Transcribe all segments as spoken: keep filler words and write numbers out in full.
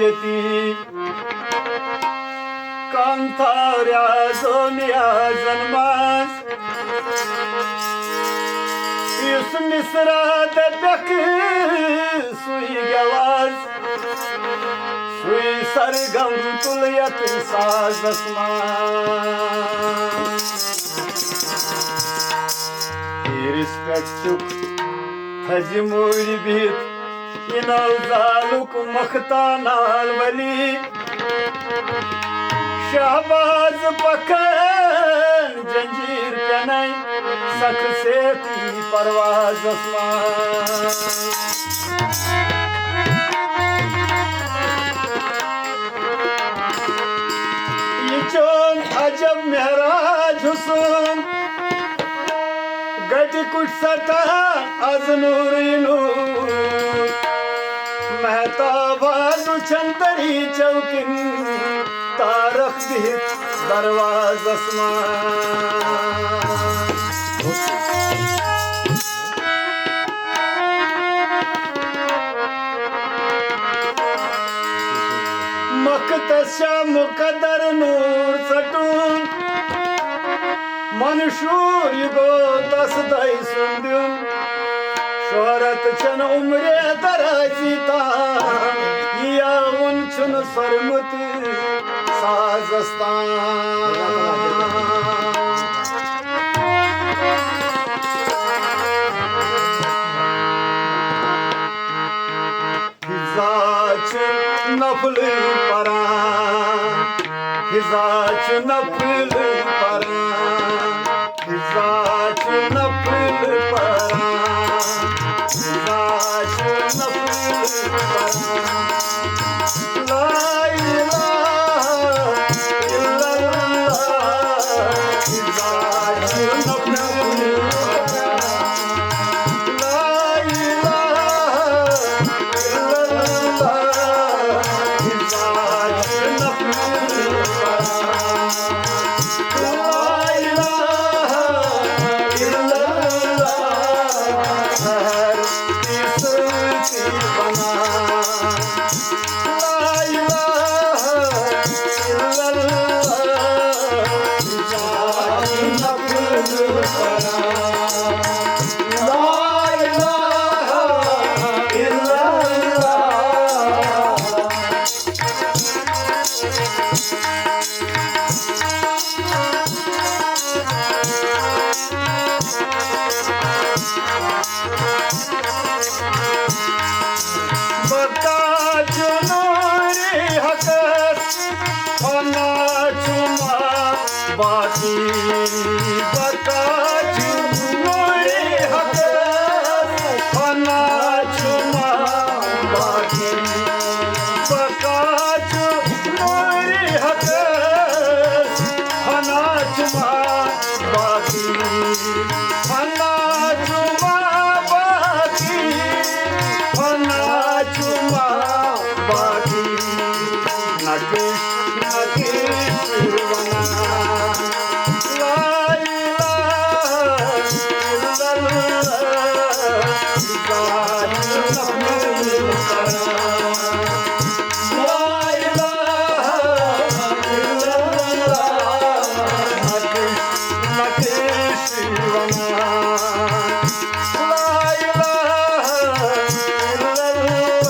یتی کم تھاو ریاضو نیازن منٛز، یُس مصرع دپکھ سُے گٮ۪واز، سُے سرگم تُل یتھ سازس منٛز۔ تیٖرِس پٮ۪ٹھ ژُک تھزِ موٗرِ بِہِتھ، یہِ ناو زالُک مختانال ولی۔ شہباز پکن جنجیر پینن سخ سیتی پروازس منٛز۔ یہِ چون عجب معراج حسن، گٹہِ کُٹھۍ سٹان از نوٗرٕے نوٗر۔ مہتاب ہاڈُ چھن دٔریٖچو کِنۍ تارکھ بِہِتھ دروازس منٛز۔ مۄختس چھا مُقدر نوٗر ژٹُن، منشور یہِ گوٚو تس دۄیہِ سُنٛد دیُن۔ شہرت چھن عمرِ درازی تام، یہِ یاوُن چھُنہٕ سۄرمُت سازس تام۔ فضا چھِ نفلٕے پران، فضا چھِ نفلٕے پران، فضا چھِ نفلٕے پران، فضا چھِ نفلٕے پران۔ لا الہ الا اللہ، فضا چھِ نفلٕے پران۔ لا الہ الا اللہ، فضا چھِ نفلٕے پران۔ لا الہ الا اللہ، سحر تہِ سۭتی وَنان۔ لا الہ الا اللہ، لا الہ الا اللہ۔ بقا چھُ نوٗرِ حقس، فنا چھُ ما باقی۔ بقا چھُ نوٗرِ حقس، فنا چھُ ما باقی۔ بقا چھُ نوٗرِ حقس، فنا چھُ ما باقی، فنا چھُ ما باقی، فنا چھُ ما باقی۔ نقش نقش وَنان۔ لا الہ الا اللہ، ذات نقش وَنان۔ لا الہ الا اللہ، نقش نقش وَنان۔ لا الہ الا اللہ،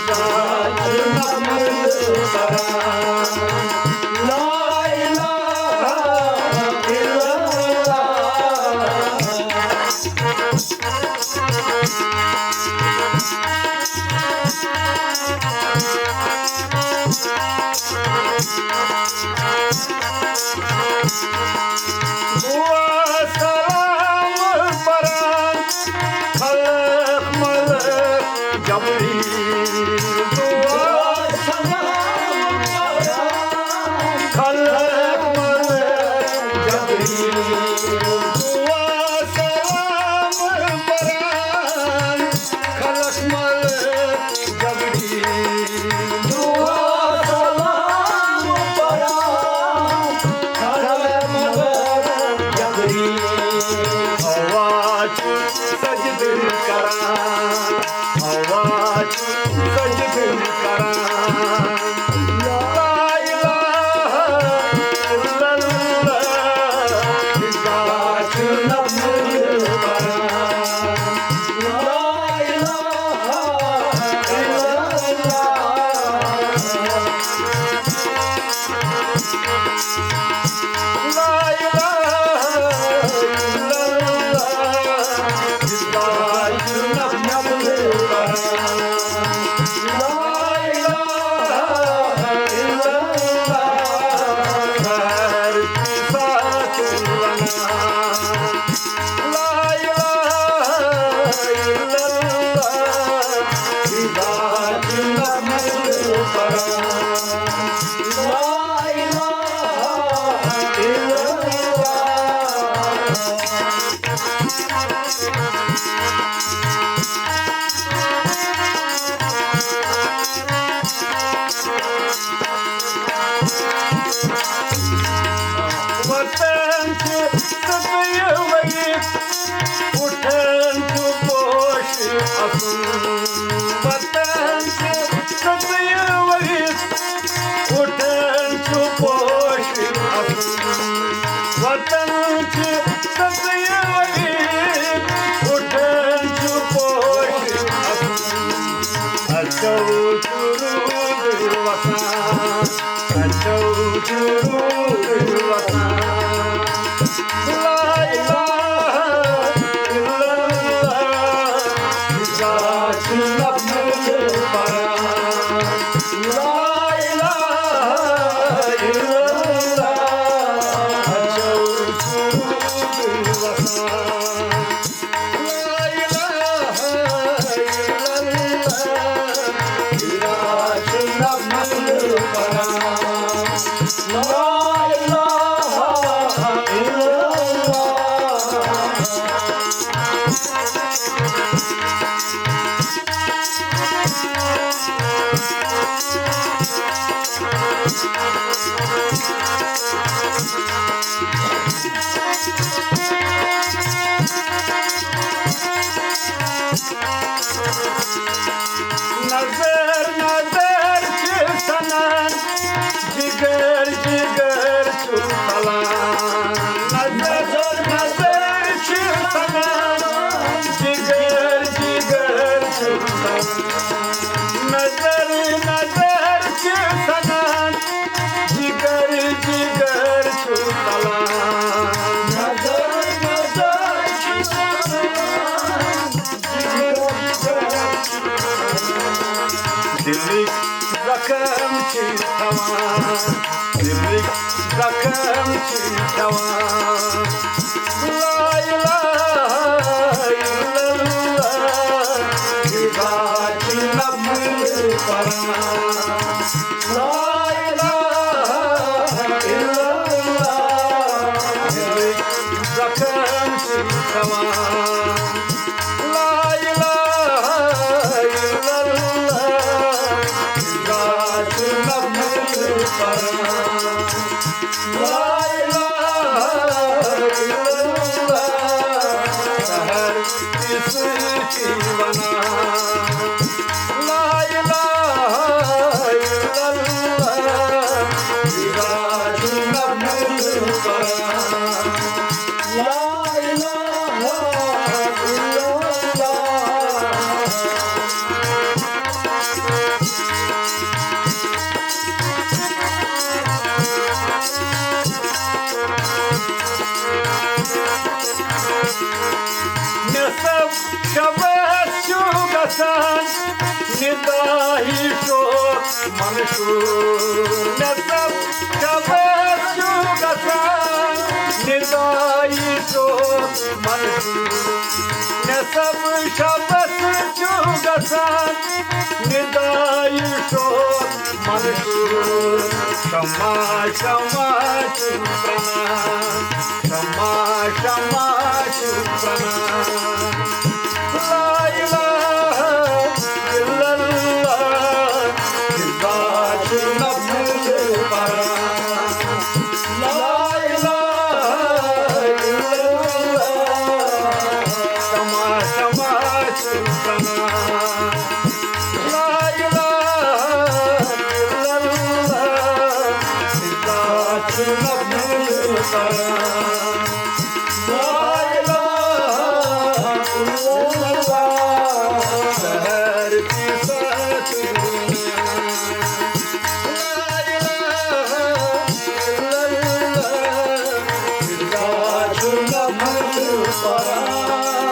ذات نقش وَنان۔ لا الہ الا اللہ۔ دعا سلام پران خلق ملک جبریل۔ دعا سلام پران خلق ملک جبریل۔ دعا سلام پران خلق ملک جبریل۔ دعا سلام پران خلق ملک لا الہ الا اللہ، سحر کی ساتھ ونان۔ لا الہ الا اللہ، ذات نبی پران۔ لا الہ الا اللہ۔ وطن چھُ سُہ ؤری، اُٹھان چھُ پوش اَسُن۔ وطن چھُ سُہ ؤری، اُٹھان چھُ پوش اَسُن۔ وطن چھُ سُہ ؤری، اُٹھان چھُ پوش اَسُن۔ اَسٮ۪و چھُ روٗد وَسان، اَسٮ۪و چھُ روٗد وَسان۔ لا الہ الا اللہ، ذات نبی پران۔ لا الہ الا اللہ، اَسٮ۪و چھُ روٗد وَسان۔ لا الہ الا اللہ، ذات نبی پران۔ لا الہ الا اللہ۔ نظر نظر چھِ سنان، جگر جگر چھُ پھلان۔ نظر نظر چھِ سنان، جگر جگر چھُ پھلان۔ نظر نظر چھِ سنان، جگر جگر چھُ پھلان۔ نظر نظر چھِ سنان، دِلٕکۍ زخم چھِ کھٮ۪وان، دِلٕکۍ زخم چھِ کھٮ۪وان۔ لا الہ الا اللہ، ذات نبی پران۔ لا الہ الا اللہ، دِلٕکۍ زخم چھِ کھٮ۪وان۔ لا الہ الا اللہ، ذات نبی پران۔ لا الہ الا اللہ، سحر کس کی ونان۔ لا الہ الا اللہ، ذات نبی پران۔ لا الہ الا اللہ۔ نصف شبس چھُ گژھان، نداہی شوق منشور۔ نصف شبس چھُ گژھان، نداہی شوق منشور۔ نصف شبس چھُ گژھان، نداہی شوق منشور۔ شمع شمع چھُ پران، شمع شمع چھُ پران۔ لا الہ الا اللہ، ذات نبی پران۔ لا الہ الا اللہ، شمع شمع چھُ پران۔ لا الہ الا اللہ، ذات نبی پران۔ لا الہ الا اللہ، سحر کی ساتھ دنیا۔ لا الہ الا اللہ، ذات نبی پران۔